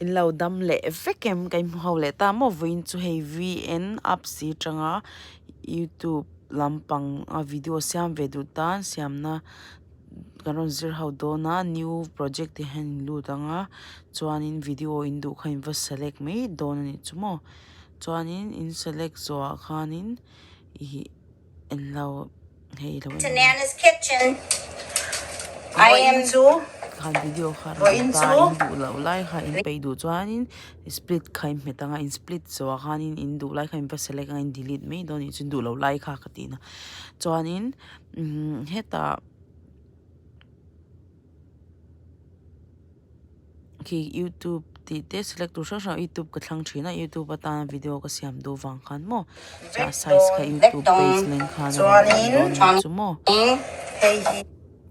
In lo dam leh vek em ka inhmu ho leh ta maw vawiin chu hei VN apps hi atanga youtube lampang a video siam ve duh tan siamna kan rawn zir ho dawn a new project te hian in lut ang a chuanin video in duh kha in va select mai dawn a nih chu maw chuanin in select zawhah khanin ihh Englo hei lo To Nana's kitchen. I am Vawiin chu khan video kha Vawiin rawn ta chu in duh loh lai kha in peih duh chuanin split kha in hmet anga in split zawh ah khanin in duh lai kha in va select anga in delete mai dawn anih chuan duh loh lai kha ka tih na chuanin umm hetah Khi youtube tih te select tur hrang hrang youtube ka thlang thin a youtube atana video ka siam duh vang khan maw chuan a size kha youtube page leng khan a rawn awm dawn a nih chu maw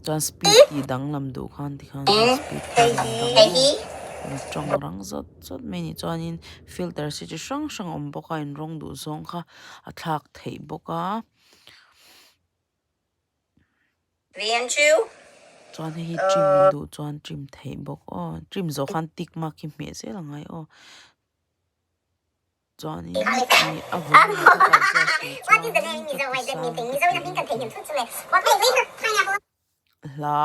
chuan speed tih danglam duh khan tikhan speed kha a rawn dang a tawng rang zawt zawt mai a nih chuanin filter si chi hrang hrang a awm bawk a in rawng duh zawng kha a thlak theih bawk a. Chuan hei hi trim in duh chuan trim theih bawk aw trim zawh khan tick mark hi hmeh zel a ngai aw chuanin ih a volume kha ka adjust duh chuanin ka ti sang ka ti hla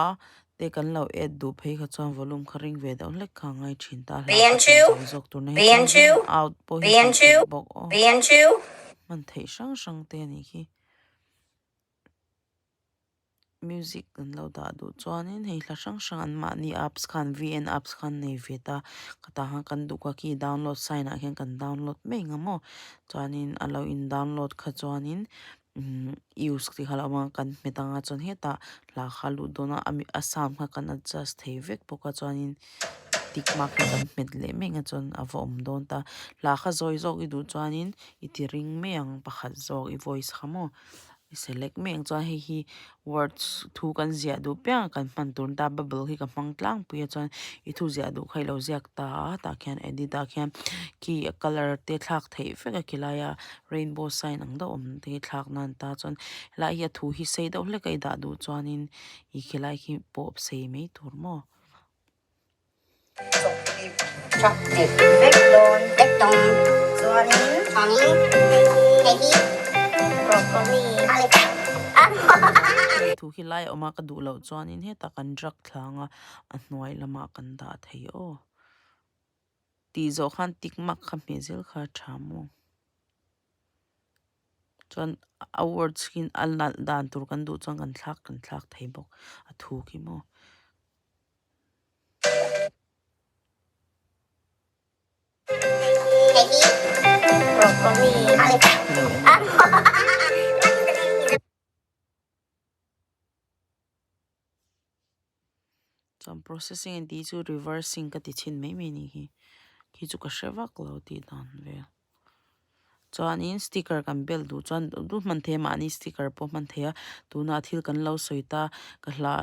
te kan lo add duh phei kha chuan volume kha ring ve deuh hlek kha a ngai thin ta hla kha tum chho zawk tur na hi chuan volume out pawh hi hman theih bawk aw hman theih hrang hrang te a nih khi. Music an lo dah duh chuanin hei hla hrang hrang an mahni apps khan VN apps khan nei ve ta ka tah khan kan duh kha khi download sign ah khian kan download mai ang maw chuanin a lo in download kha chuanin umm use tih kha a lo awm a kan hmet anga chuan hetah hla kha a luh dawn a a sound kha kan adjust thei vek bawk a chuanin tick mark hi kan hmet leh mai ang a chuan a va awm dawn ta hla kha zawi zawk i duh chuanin i ti ring mai ang pakhat zawk i voice kha maw. I select mek ang chuan hei hi words thu kan ziah duh piang a kan hman tur ta bubble hi ka hmang tlangpui a chuan i thu ziah duh kha i lo ziak ta a tah khian edit ah khian khi a colour te thlak theih vek a khilai a rainbow sign ang deuh awm te hi thlak nan ta chuan helai hi a thu hi sei deuh hlek a i dah duh chuanin ih khilai khi pawh sei mai tur maw. Thu khi lai a awm a ka duh loh chuanin hetah kan drag thlang a a hnuai lamah kan dah thei aw tih zawh khan tick mark kha hmeh zel kha a tha maw chuan a words khi a nalh dan tur kan duh chuan kan thlak kan thlak thei bawk a thu khi maw. Chuan processing an tih chu reversing ka ti chhin mai mai a nih hi khi chu ka hre vak lo tih dan vel. Chuanin sticker kan bel duh chuan duh hman thei a mahni sticker pawh hman thei a tunah thil kan lo sawi ta ka hla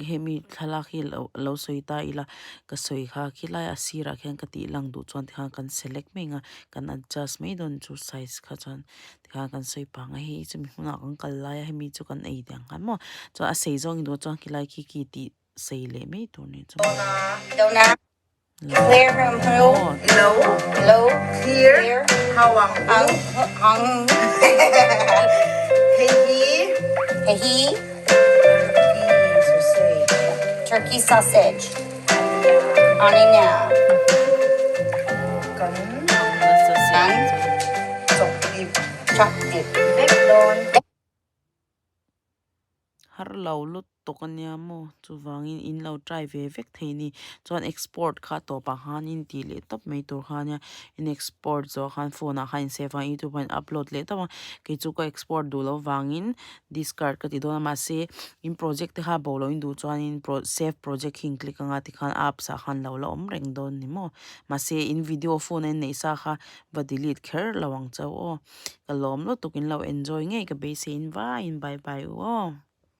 hemi thlalak hi lo lo sawi ta ila ka sawi kha khilai a sirah khian ka tih lang duh chuan tikhan kan select mai ang a kan adjust mai dawn chu size kha chuan tikhan kan sawi pang a hei chumi hmunah kan kal lai a hemi chu kan ei teh ang khan maw chuan a sei zawng in duh chuan khilai khi khi tih sei leh mai tur nen chuan. Turkey sausage Har lo lut. tawk a nia maw chuvangin in lo try ve vek thei a ni chuan export kha tawpah khanin tih leh tawp mai tur kha ania in export zawh khan phone ah khan in save a youtube ah in upload leh tawp a kei chu ka export duh loh vangin discard ka ti dawn a mahse in project te kha bo loh in duh chuanin save project hi in click anga tikhan apps ah khan lo la awm reng dawn ni maw mahse in video phone a in neih sa kha va delete kher lo ang chauh aw ka lawm lutuk in lo enjoy ngei ka beisei in vaiin bye bye u aw.